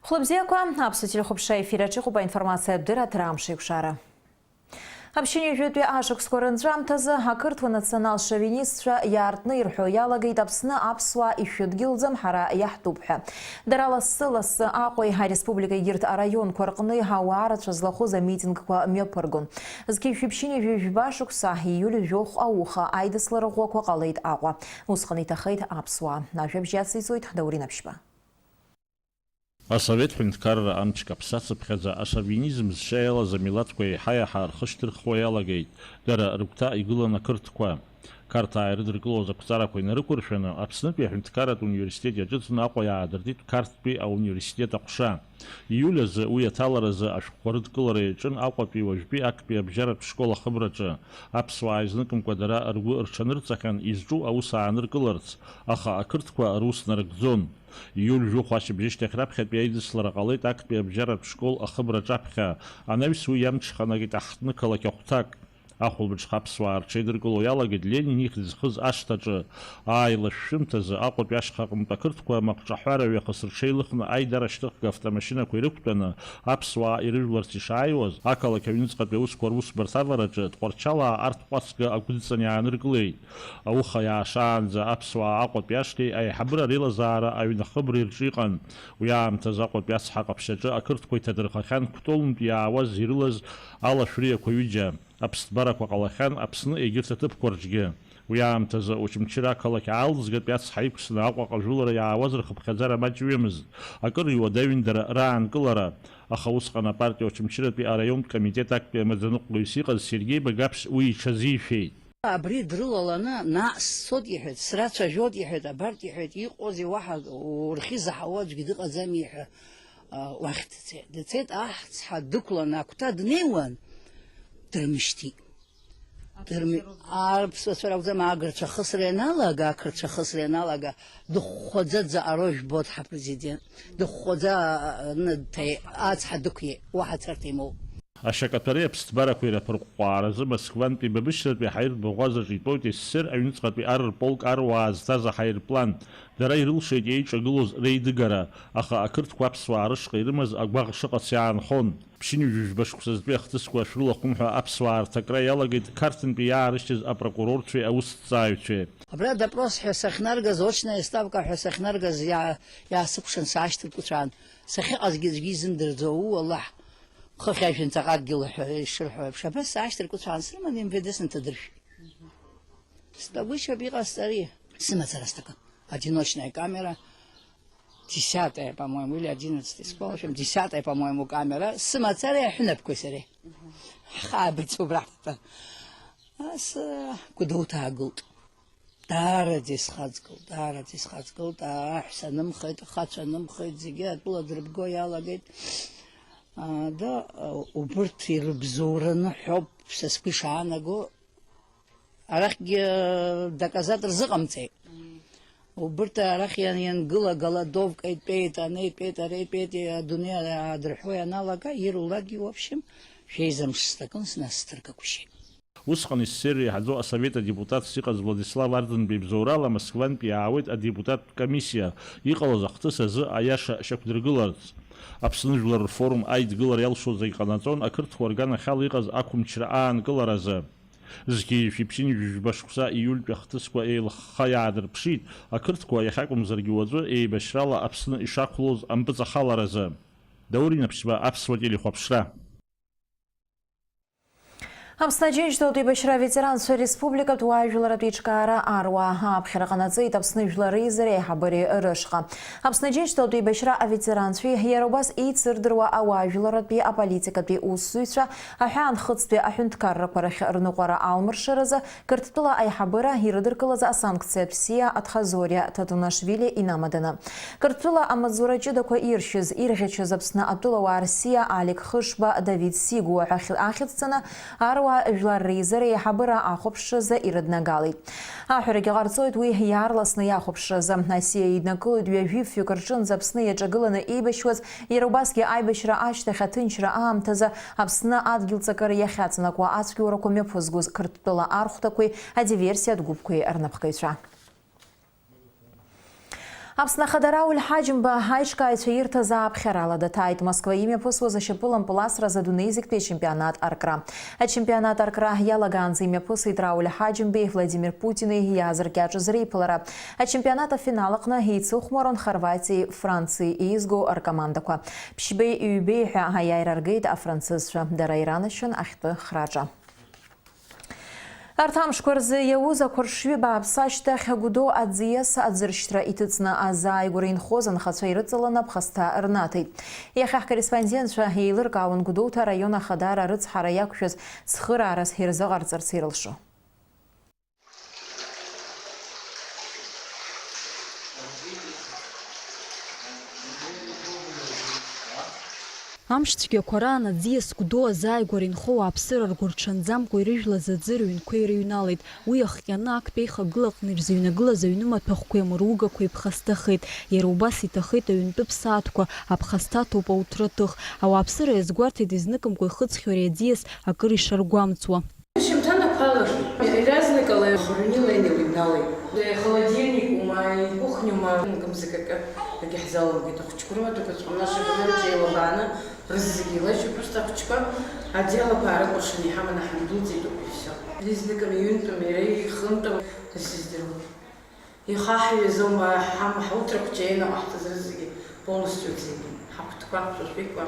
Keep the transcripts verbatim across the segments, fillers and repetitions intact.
Хәлыбзиақәа, аԥсуа телехәаԥшра ефир аҿы иҟоуп аинформациатә дырраҭара Амш еиқәшара. Аԥшьынҩажәатәи ашықәсқәа рынҵәамҭазы ақырҭуа национал-шовинистцәа иаартны ирҳәо иалагеит Аԥсны аԥсуаа ишәыдгьылӡам, ҳара иаҳтәуп ҳәа. Дара лассы-лассы Аҟәеи ареспублика егьырҭ араионқәа рҟны ауаа рацәа злахәыз амитингқәа мҩаԥыргон. Зқьи жәшәи ԥшьынҩажәи жәба шықәса ииуль жәохә ауха аидыслара ӷәӷәақәа ҟалеит Аҟәа. Усҟан иҭахеит аԥсуаа. Ажәабжь иациҵоит Даур Инаԥшьба. Асовет ҳәынҭқарра амч каԥсацыԥхьаӡа ашовинизм зшьа иалаз амилаҭқәа еиҳа-еиҳа рхы шьҭырхуа иалагеит, дара рыгәҭа игылан ақырҭқәа. Қарҭаа ирыдыркылоз ақәҵарақәа инарықәыршәаны, Аԥснытәи аҳәынҭқарратә университет иаҿыҵны Аҟәа иаадыртит Қарҭтәи ауниверситет аҟәша. Ииуль азы уи аҭаларазы ашәҟәқәа рыдкылара иаҿын Аҟәатәи уажәтәи актәи абжьаратә школ ахыбраҿы. Аԥсуаа изныкымкәа дара ргәы рҽанырҵахьан изҿу аус ааныркыларц, аха ақырҭқәа рус нарыгӡон. Ииуль жәохә ашьыбжьышьҭахь раԥхьатәи аидыслара ҟалеит актәи абжьаратә школ ахыбра аҿаԥхьа, анаҩс уи иамҽханакит аҳҭны-қалақь ахәҭак. Ахәылбыҽха аԥсуаа рҽеидыркыло иалагеит Ленин ихьӡ зхыз ашҭаҿы. Ааилашәшәымҭазы Аҟәатәи ашьха аҟынтә ақырҭқәа маҟҿаҳәара ҩахыс рҽеилыхны аидара шьҭыхга автомашьынақәа ирықәтәаны аԥсуаа ирыжәларц ишааиуаз, ақалақь аҩныҵҟатәи аусқәа русбарҭа авараҿы Тҟәарчалаа арҭ ҟәацга агәыдҵан иааныркылеит. Ауха иаашаанӡа аԥсуаа Аҟәатәи ашҭеи аиҳабыра реилазаара аҩнахыбреи рҿы иҟан. Уи аамҭазы Аҟәатәи ацҳа ҟаԥшьаҿы ақырҭқәа иҭадырхахьан Кәтолынтә иаауаз ирылаз алашәриақәа ҩыџьа. Аԥсҭбарақәа ҟалахьан Аԥсны егьырҭ аҭыԥқәа рҿгьы. Уи аамҭазы Очамчыра ақалақь аалыҵгатәи ацҳа иқәсны Аҟәаҟа жәылара иаауаз рхыԥхьаӡара маҷҩымызт. Акыр иуадаҩын дара раанкылара. Аха усҟан апартиа Очамчыратәи араионтә комитет актәи амаӡаныҟәгаҩыс иҟаз Сергеи Багаԥшь уи иҽазишәеит. Абри дрылаланы, наҟ сцоит, иҳәеит, срацәажәоит, иҳәеит, абарҭ, иҳәеит, иҟоузеи, уаҳа урхьы заҳауа аӡәгьы дыҟаӡами, иҳәа, а, уахь дцеит. Дцеит, аҳ цҳа дықәланы агәҭа днеиуан, дрымшьҭит. Дырми-, аԥсуацәа ракәӡам, агырцәа ахысра ианалага, ақырцәа ахысра ианалага, дыхәхәаӡа дзаҟароу жәбоит ҳапрезидент. Дыхәхәаӡа, а, а, ны дҭаиеит, ацҳа дықәиеит, уаҳа царҭа имоуп. Ашьакаҭәареи аԥсҭбарақәеи раԥырҟәҟәааразы Москвантәи Бабышьратәи аҳаиртә баӷәазаҿы итәоуит С С С Р аҩныҵҟатәи ар рполк аруаа зҭаз аҳаирплан. Дара ирылшеит еиҿагылоз реидыгара, аха ақырҭқәа аԥсуаа рышҟа ирымаз агәаӷ шыҟац иаанхон. Ԥшьынҩажәи жәба шықәсазтәи ахҭысқәа шәрылахәым ҳәа аԥсуаа рҭакра иалагеит Қарҭынтәи иаарышьҭыз апрокурорцәеи аусҭҵааҩцәеи. Абра допрос ҳәа сахьнаргаз, очная ставка ҳәа сахьнаргаз иаа-, иаасыкәшан саашьҭыркәыцәаан, сахьыҟазгьы аӡәгьы изымдырӡо, уу, Аллаҳ, хыхь ажәҩан ҵаҟа адгьыл ҳәа ишырҳәо еиԥш, абра саашьҭыркәыцәаан срыманы М В Д сынҭадыршәит. Сгәышьап иҟасҵари? Сымацара сҭахын. Одиночная камера, десятая, по-моему, или одиннадцатый ствол, в общем, десятая, по-моему, камера, сымацареи аҳәынаԥқәеи сареи. Ҳхы аабыцуп раҳҭа. Ас, э, Гәдоуҭа аагылт. Даараӡа исхаҵгылт, даараӡа исхаҵгылт, аҳәса нымхеит, ахацәа нымхеит, зегьы атәыла дырбго иалагеит. А, да, а, убырҭ ирыбзоураны ҳәоуп, са сгәы ишаанаго, арахьгьы, э, доказать рзыҟамҵеит. Убырҭ арахь иан-, иангыла, голодовка итәеит, ана итәеит, ара итәеит, адунеи аадырҳәо ианалага, ирулакгьы, в общем, шәеизамш сҭакын, снасҭыргагәышьеит. Усҟан С С С Р еиҳаӡоу асовет адепутатс иҟаз Владислав Арӡынба ибзоурала Москвантәи иаауеит адепутаттә комиссиа, иҟалаз ахҭыс азы аиаша шьақәдыргыларц. Аԥсны жәлар рфорум аидгылара иалшо зегь ҟанаҵон ақырҭуа рганахьала иҟаз ақәымчра аанкыларазы. Зқьи жәшәи ԥшьынҩажәи жәба шықәса ииультәи ахҭысқәа еилыхха иаадырԥшит, ақырҭқәа иахьакәымзаргьы уаҵәы еибашьрала Аԥсны ишақәлоз ампыҵахаларазы. Даур Инаԥшьба, Аԥсуа телехәаԥшра. Аԥсны Аџьынџьтәылатә еибашьра аветеранцәа республикатә уаажәларатә еиҿкаара аруаа ааԥхьара ҟанаҵеит Аԥсны Жәлар Реизареи аиҳабыреи рышҟа. Аԥсны Аџьынџьтәылатә еибашьра аветеранцәеи иара убас еицырдыруа ауаажәларратәи аполитикатәи усзуҩцәа, аҳәаанхыҵтәи аҳәынҭқаррақәа рахь рныҟәара алмыршаразы Қырҭтәыла аиҳабыра ирыдыркылаз асанкциатә сиа Адхазориа Татунашвили инамаданы. Қырҭтәыла амаҵзура ҷыдақәа иршьыз, ирӷьычыз Аԥсны атәылауаа рсиа Алик Хышба, Давид Сигуа ҳәа ахь-, ахьӡҵаны аруаа Жәлар Реизара еиҳабыра ахәаԥшразы ирыднагалеит. Аҳәарагьы ҟарҵоит, уи иаарласны иахәаԥшразы. Асиа еиднакылоит ҩажәи фҩык рҿынӡа Аԥсны иаҿагыланы еибашьуаз, иара убасгьы аибашьра ашьҭахь аҭынчра аамҭазы Аԥсны адгьыл ҵакыра иахьаҵанакуа ацәгьоурақәа мҩаԥызгоз Қырҭтәыла архәҭақәеи адиверсиатә гәыԥқәеи рнапхгаҩцәа. Аԥсны Ахада Рауль Ҳаџьымба аиҿкааҩцәа ирҭаз ааԥхьарала даҭааит Москва имҩаԥысуаз ашьапылампыл асразы адунеи зегьтәи ачемпионат аркра. Ачемпионат аркра иалагаанӡа имҩаԥысит Рауль Ҳаџьымбеи Владимир Путини иаазыркьаҿыз реиԥылара. Ачемпионат афинал аҟны еицыхәмарон Хорватиеи Франциеи еизго ркомандақәа. Ԥшьбеи ҩбеи ҳәа аиааира ргеит афранцызцәа, дара иранашьан ахьтәы храҿа. Арҭ амшқәа рзы иауз ақәыршҩы бааԥс ашьҭахь Гәдоу аӡиас аӡыршьҭра иҭыҵны азааигәара инхоз анхацәа ирыҵаланы аԥхасҭа рнаҭеит. Иахьа ҳкорреспондентцәа еилыркаауан Гәдоуҭа араион ахадара рыцҳара иақәшәаз цхыраарас ирзыҟарҵарц ирылшо. Амш цәгьақәа раан аӡиас Гәдоу азааигәара инхо ауааԥсыра ргәырҽанӡамкәа ирыжәлаз аӡы рыҩнқәа ирыҩналеит. Уи иахҟьаны актәи аихагыла аҟны ирзыҩнагылаз аҩны маҭәахәқәеи амругақәеи ԥхасҭахеит. Иара убас иҭахеит аҩнтәы ԥсаатәқәа, аԥхасҭа ҭоуп ауҭраҭых. Ауааԥсыра иазгәарҭеит изныкымкәа ихыҵхьоу ари аӡиас акыр ишаргәамҵуа. Шьымҭанақәала иаразнакала ихырҩнила инеилыҩналеит. Ихолодильникума, икухниума, акымзак акы агьаҳзаламгеит. Ахәыҷқәа рымаҭәақәа ҵәҟьа нашаганы рҿы еилабааны, рызегьы илашьа просто ахәыҷқәа аӡиалақәа аарыкәыршаны иҳаманы ҳандәылҵит ауп, и всё. Изныкыми, ҩынтәыми, иара ихынтәым, дасыздыруам. Ихаҳҩызоума, ҳам-, ҳауҭра хәҷы инаҟаҳҵаз рызегьы полностью ӡеит. Ҳахәҭқәа, ҳшәышәқәа.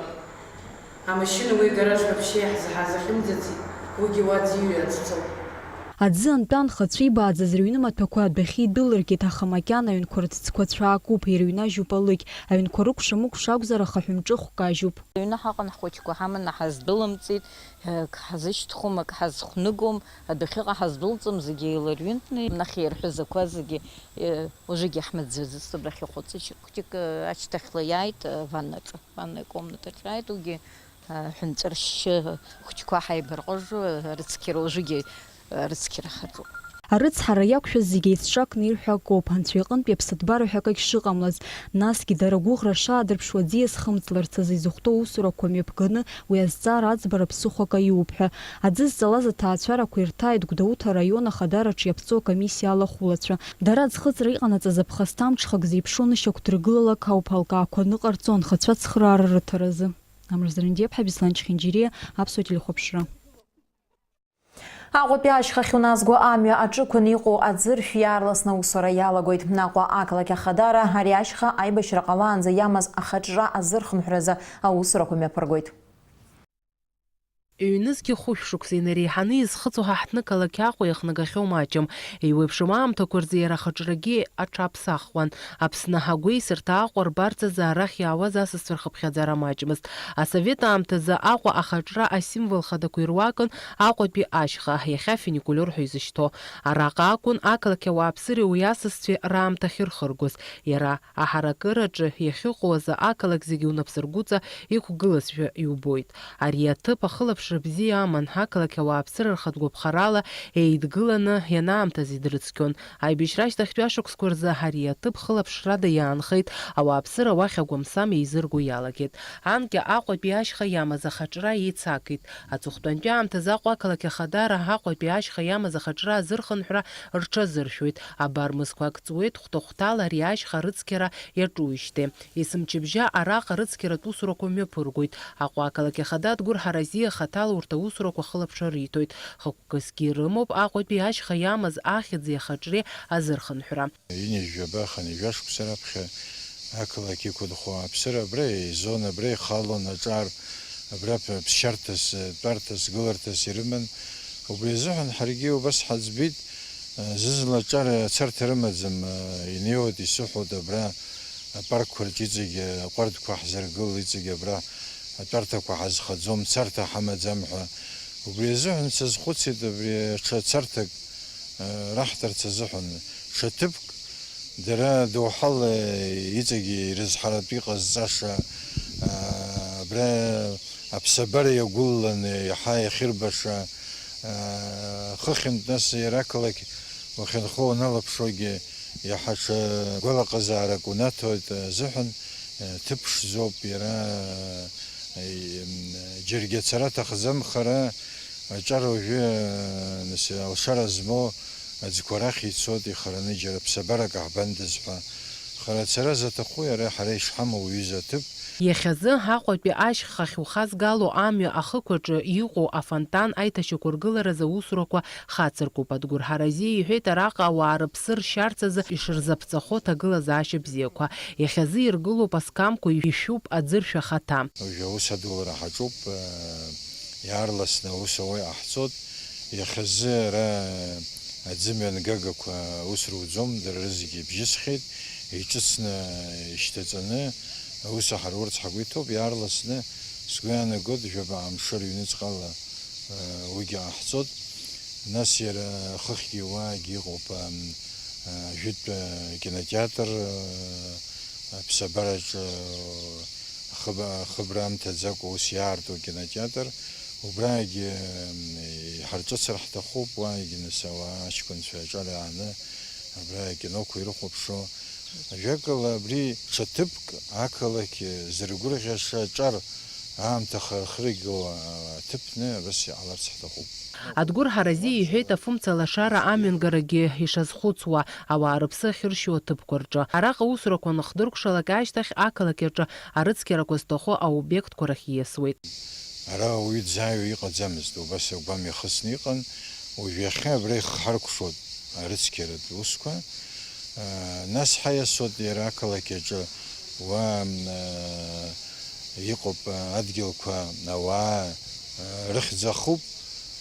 Амашьына уи гараж вообще иаҳзаҳаз ахьымӡаци, уигьы уа ӡиҩ иацәцом. Аӡы антәа анхацәа ибааӡаз рыҩны маҭәақәа адәахьы идәылыргеит, аха макьана аҩнқәа рыҭӡқәа цәаакуп, ирыҩнажьуп алыкь. Аҩнқәа рыкәша-мыкәша акәзар, ахаҳә мҿы хәкажьуп. Аҩны ҳаҟан ҳхәыҷқәа ҳаманы ҳаздәылымҵит, ак ҳазышьҭхәом, ак ҳазхәныгом, адәахьыҟа ҳаздәылҵуам, зегьы еиларҩынтны, нахьхьи рҳәазақәа зегьы, э, ужыгьы ҳмаӡаӡыст абрахь ихәыҵышьа. Хәыҷык, э, ашьҭахьла иааит, э, ваннаҿы, ванная комнатаҿы иааит, уигьы, э, ҳәынҵәыршьшьы хәыҷқәа ҳаибарҟәыжу, э, рыцқьара ужыгьы, э, рыцқьара хаҿуп. Арыцҳара иақәшәаз зегьы еицҿакны ирҳәо акоуп, Анцәа иҟынтәи аԥсыҭбара ҳәа акагь шыҟамлаз, насгьы дара агәыӷра шаадырԥшуа аӡиас хымҵларц азы изыхәҭоу аусурақәа мҩаԥганы уи азҵаара аӡбара ԥсыхәак аиуп ҳәа. Аӡы зҵалаз аҭаацәарақәа ирҭааит Гәдоуҭа араион ахадараҿы иаԥҵоу акомиссиа алахәылацәа. Дара аӡхыҵра иҟанаҵаз аԥхасҭа амҽхак зеиԥшроу нышьақәдыргылалак ауп алкаақәа ныҟарҵо анхацәа ацхыраара рыҭаразы. Амра Зарандиаԥҳа, Беслан Чхинџьириа, Аԥсуа телехәаԥшра. Аҟәатәи ашьхахь уназго амҩа аҿықәан иҟоу аӡыршә иаарласны аусура иалагоит. Аҟәа ақалақь ахадара ари ашьха аибашьра ҟалаанӡа иамаз ахаҿра азырхынҳәразы аусурақәа мҩаԥыргоит. Ҩнызқьи хәышә шықәса инареиҳаны изхыҵуа ҳа ҳҭнықалақь Аҟәа иахнагахьоу маҷым. Еиуеиԥшым аамҭақәа рзы иара ахаҿрагьы аҽаԥсахуан. Аԥсны ҳагәеисырҭа Аҟәа рбарҵазы арахь иаауаз асасцәа рхыԥхьаӡара маҷмызт. Асовет аамҭазы Аҟәа ахаҿра асимвол хадақәа ируакын Аҟәатәи ашьха, иахьа фуникулиор ҳәа изышьҭоу. Араҟа акәын ақалақь ауааԥсыреи уи асасцәеи раамҭа ахьырхыргоз. Иара аҳаракыраҿы иахьыҟоу азы ақалақь зегьы унапсыргәыҵа иқәгылазшәа иубоит. Ари аҭыԥ ахылаԥшра бзиа аман, ақалақь ауааԥсыра рхатә гәаԥхарала еидгыланы ианаамҭаз идрыцқьон. Аибашьра ашьҭахьтәи ашықәсқәа рзы ари аҭыԥ хылаԥшрада иаанхеит, ауааԥсыра уахь агәамсам еизырго иалагеит. Анкьа Аҟәатәи ашьха иамаз ахаҿра еицакит. Аҵыхәтәантәи аамҭазы Аҟәа ақалақь ахадара Аҟәатәи ашьха иамаз ахаҿра азырхынҳәра рҽазыршәоит. Абар мызқәак ҵуеит, хәҭа-хәҭала ари ашьха рыцқьара иаҿуижьҭеи. Есымчыбжьа араҟа рыцқьаратә усурақәа мҩаԥыргоит. Аҟәа ақалақь ахада Адгәыр Ҳаразиа хаҭала урҭ аусурақәа хылаԥшра риҭоит. Хықәкысгьы ирымоуп Аҟәатәи ашьха иамаз ахьӡи ахаҿреи азырхынҳәра. Ҩынҩажәаба, хынҩажәа шықәса раԥхьа ақалақь иқәынхо ауааԥсыра абра изон, абра ихалон аҿар, абра ԥ-, ԥсшьарҭас, тәарҭас, гыларҭас ирыман. Убри азыҳәан ҳаргьы убас ҳаӡбеит, зызла аҿар ацарҭа рымаӡам, инеиуеит, исыҳәоит, абра апаркқәа рҿы иҵегь аҟәардәқәа ҳзыргыл, иҵегь абра атәарҭақәа ҳазхаӡом, царҭа ҳамаӡам ҳәа. Убри азыҳәан сазхәыцит, абри ҽа царҭак, э, раҳҭарц азыҳәан, ҽа ҭыԥк, дара доуҳала иҵегьы ирызҳаратәы иҟазҵаша, э, абра аԥсабара иагәылланы иаҳа иахьырбаша, э, хыхьынтә нас иара ақалақь уахьынхо уналаԥшуагьы, иаҳа ҽа гәалаҟазаарак унаҭоит азыҳәан, э, ҭыԥ ԥшӡоуп иара, э, м, џьаргьы ацара аҭахӡам, хара аҿар уажәы, э, нас, алшара змоу аӡқәа рахь ицоит ихараны, џьара ԥсабарак аҳбандаз ҳәа. Харацара заҭаху иара ҳара ишҳамоу уҩыза аҭыԥ. Иахьазы Аҟәатәи ашьхахь ухазгало амҩа ахықәаҿы иҟоу афонтан аиҭашьақәыргыларазы аусурақәа хацыркуп. Адгәыр Ҳаразиа иҳәеит, араҟа ауаа рыԥсы ршьарц азы ишырзаԥҵахо ҭагылазаашьа бзиақәа. Иахьазы иргылоуп асқамқәа, ишәуп аӡыршә ахаҭа. Уажәы аус адулара ҳаҿуп, э, иаарласны аус ауа иҟаҳҵоит. Иахьазы ара аӡымҩангагақәа аус руӡом, дара рызегьы бжьысхьеит, иҿыцны ишьҭаҵаны аус аҳарурц ҳгәы иҭоуп, иаарласны сгәы иаанагоит, жәаба амш рыҩныҵҟала, э, уигьы ҟаҳҵоит. Нас иара хыхьгьы уаагьы иҟоуп, ам, э, жәытә, э, кинотеатр, э, аԥсабараҿы, э, хыб-, хыбра амҭаӡакәа ус иаарту акинотеатр, убраагьы, м, иҳарҿыцыр ҳҭахуп, уаагьы нас ауаа аҷкәынцәа аҿар ааны абра акиноқәа ирыхәаԥшуа. Ажәакала, абри ҽа ҭыԥк ақалақь зыргәырӷьаша аҿар аамҭа хырхыргьо аҭыԥны абас иҟаларц ҳҭахуп. Адгәыр Ҳаразиа иҳәеит, афымца лашара амҩангарагьы ишазхәыцуа, ауаа рыԥсы ахьыршьо аҭыԥқәа рҿы. Араҟа аусурақәа аныхдыркәшалак ашьҭахь, ақалақь аҿы арыцқьарақәа зҭаху аобиектқәа рахь ииасуеит. Ара ауаҩы дзааиуа иҟаӡамызт, убас агәам иахысны иҟан, уажә иахьа абра ихҳаркәшоит арыцқьаратә усқәа. Нас ҳаиасуеит иара ақалақь аҿы уа, м, а, иҟоуп, а, адгьылқәа, ауаа, а, рыхьӡ ахуп,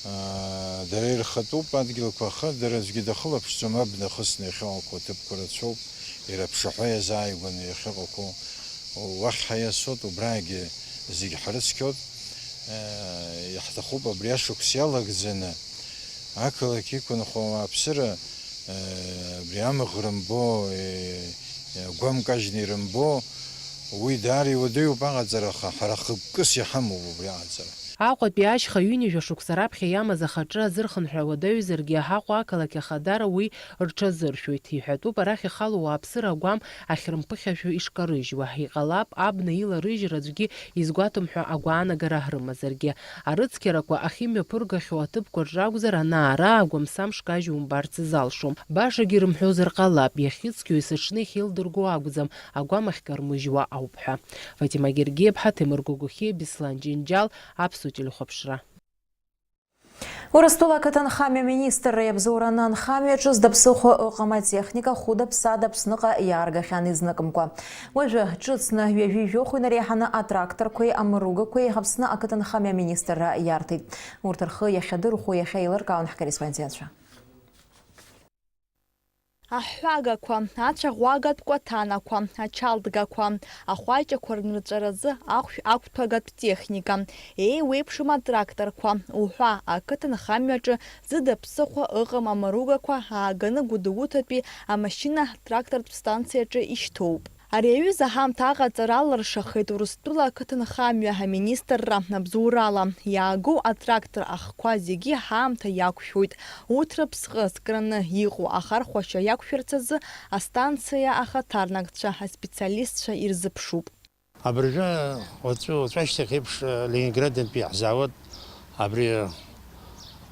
а, дара ирхатәуп адгьылқәа, аха дара аӡәгьы дахылаԥшӡом, абна ахысны иахьыҟақәоу аҭыԥқәа рацәоуп, иара аԥшаҳәа иазааигәаны иахьыҟақәоу. Уахь ҳаиасуеит, убраагьы зегь ҳрыцқьоит, а, иаҳҭахуп абри ашықәс иалагӡаны ақалақь иқәынхо ауааԥсыра, э, абри амаӷ рымбо, э, э, агәам кажьны ирымбо, уи даара иуадаҩуп аҟаҵара, аха ҳара хықәкыс иҳамоуп убри аҟаҵара. Аҟәатәи ашьха ҩынҩажәа шықәса раԥхьа иамаз ахаҿы азырхынҳәра уадаҩзаргьы, Аҟәа ақалақь ахадара уи рҽазыршәоит. Иҳәатәуп, арахь ихало ауааԥсыра агәам ахьрымԥыхьашәо ишкарыжьуа. Иҟалап, абна иларыжьыр аӡәгьы изгәаҭом ҳәа агәаанагара рымазаргьы. Арыцқьарақәа ахьымҩаԥыргахьоу аҭыԥқәа рҿы акәзар, ана-ара агәамсамш кажьа умбарц залшом. Башагьы рымҳәозар ҟалап, иахьыцқьоу есыҽны иахьеилдырго акәӡам, агәам ахькармыжьуа ауп ҳәа. Фатима Гергиаԥҳа, Ҭемыр Гогохиа, Беслан Џьынџьал, Аԥсуа телехәаԥшра. Урыстәыла ақыҭанхамҩа аминистрра иабзоураны анхамҩаҿы зда ԥсыхәа ыҟам атехника хәыда-ԥсада Аԥсныҟа иааргахьан изныкымкәа. Уажәы ҿыцны ҩажәи жәохә инареиҳаны атракторқәеи амаругақәеи Аԥсны ақыҭанхамҩа аминистрра иарҭеит. Урҭ рхы иахьадырхәо иахьа еилыркаауан ҳкорреспондентцәа. Аҳәагақәа, ацәаӷәагатә кәаҭанақәа, ачалдгақәа, ахәаҷақәа рнырҵәаразы ахәшә ақәҭәагатә техника, еиуеиԥшым атракторқәа уҳәа ақыҭанхамҩаҿы зыда ԥсыхәа ыҟам амаругақәа ааганы Гәдоуҭатәи амашьына-тракторратә станциаҿы ишьҭоуп. Ари аҩыза ҳамҭа аҟаҵара алыршахеит Урыстәыла ақыҭанхамҩа аминистрра абзоурала. Иаагоу атрактор ахқәа зегьы ҳаамҭа иақәшәоит. Урҭ рыԥсҟы зкраны иҟоу ахархәашьа иақәшәарц азы астанциа ахаҭарнакцәа, аспециалистцәа ирзыԥшуп. Абыржәы уаҵәы, уаҵәашьҭахь еиԥш, Ленинградынтәи ҳзаауеит. Абри,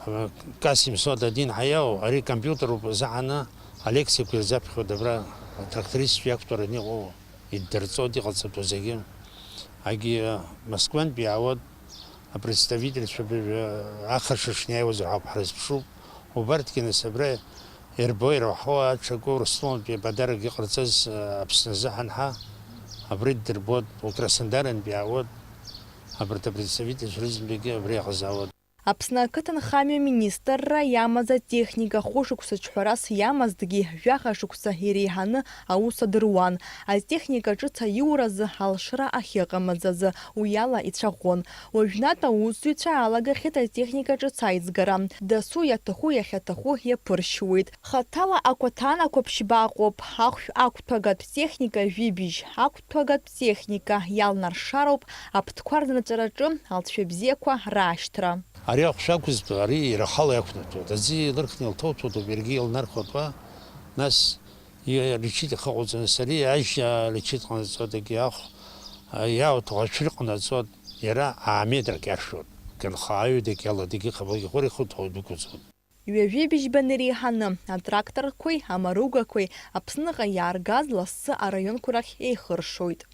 а, К семьсот один ҳәа иоу, ари компиутеруп заҳаны алекциақәа ирзаԥхьоит, абра атрактористцәа иақәтәараны иҟоу, иддырҵоит иҟаҵатәу зегьы. Агьи, а, Москвантәи иаауеит, апредставительцәа быжә-, ахыршышны иааиуазар ҳәа ҳрызԥшуп. Убарҭгьы нас абра ирбо, ираҳауа аҽаку Урыстәылантәи аподарок иҟарҵаз, а, Аԥсны азы ҳанҳа, абри ддырбоит, Краснодарынтәи иаауеит, абарҭ апредставительцәа рызынтәигьы абри иаҟазаауеит. Аԥсны ақыҭанхамҩа министрра иамаз атехника хәышықәса ҿҳәарас иамазҭгьы, жәаха шықәса иреиҳаны аус адыруан. Атехника ҿыц аиуразы алшара ахьыҟамыз азы уиала ицәаӷәон. Уажәнатә аусзуҩцәа алагахьеит атехника ҿыц аизгара. Дасу иаҭаху иахьаҭаху иаԥыршьуеит. Хаҭала акәаҭанақәа ԥшьба ыҟоуп, ахәшә ақәҭәагатә техника жәибжь, ақәҭәагатә техника иалнаршароуп аԥҭқәа рнырҵәараҿы алҵшәа бзиақәа раашьҭра. Ари ахәшә ақәызтәу, ари ирахала иақәнаҭәоит, аӡы илырхны илҭоуҭәоит, иаргьы илнархоит уа, нас и-, личит ихы ҟаҵаны, ари ажьа личит ҟанаҵоит, егьи ахә, а, иаауҭаху ашәыр ҟанаҵоит, иара аа метрак иашәоит, ганхаҩы дагьала, дагьыхаб, дагьхәыр ихы ҭоуа дықәҵоит. Ҩажәи быжьба иреиҳаны атракторқәеи амаругақәеи Аԥсныҟа иааргаз лассы араионқәа рахь еихыршоит.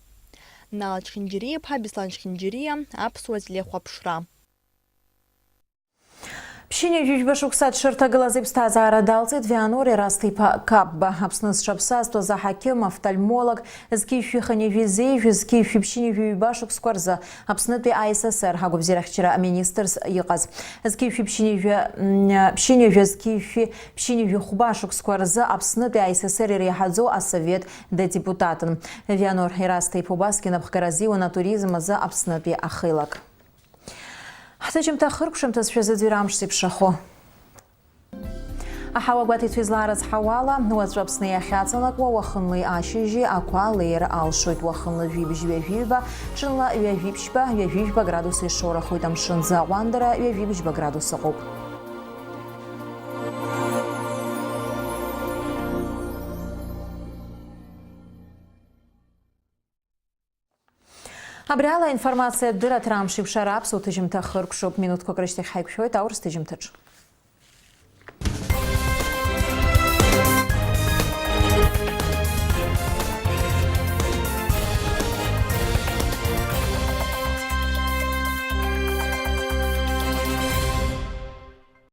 Нала Чхинџьариа-иԥҳа, Беслан Чхинџьариа, Аԥсуа телехәаԥшра. Ԥшьынҩажәижәба шықәса дшырҭагылаз иԥсҭазаара далҵит Вианор Ерасҭ-иԥа Қапба. Аԥсны зҽаԥсазтәыз аҳақьым, офтальмолог, зқьи жәшәи хынҩажәи зеижә, зқьи жәшәи ԥшьынҩажәи ҩба шықәсқәа рзы Аԥснытәи А С С Р агәабзиарахьчара аминистрс иҟаз. Зқьи жәшәи ԥшьынҩажәи, м, ԥшьынҩажәи зқьи жәшәи ԥшьынҩажәи хәба шықәсқәа рзы Аԥснытәи А С С Р иреиҳаӡоу асовет дадепутатын. Вианор Ерасҭ-иԥа убасгьы напхгара азиуан атуризм азы Аԥснытәи ахеилак. Ҳҭыжьымҭа хыркәшамҭазшәа зыӡырҩра амш зеиԥшрахо. Аҳауа гәаҭеицәа излаарыцҳауала, уаҵәы Аԥсны иахьаҵанакуа уахынлеи ашьыжьи ақәа леир алшоит, уахынла жәибжь ҩажәиҩба, ҽынла ҩажәиԥшьба, ҩажәиҩба градус ишоурахоит, амшын аӡы аҟәандара ҩажәиԥшьба градус ыҟоуп. Абри ала аинформациа дырраҭара амш еиԥш ара аԥсуа ҭыжьымҭа хыркәшоуп. Минуҭқәак рышьҭахь ҳаиқәшәоит аурыс ҭыжьымҭаҿ.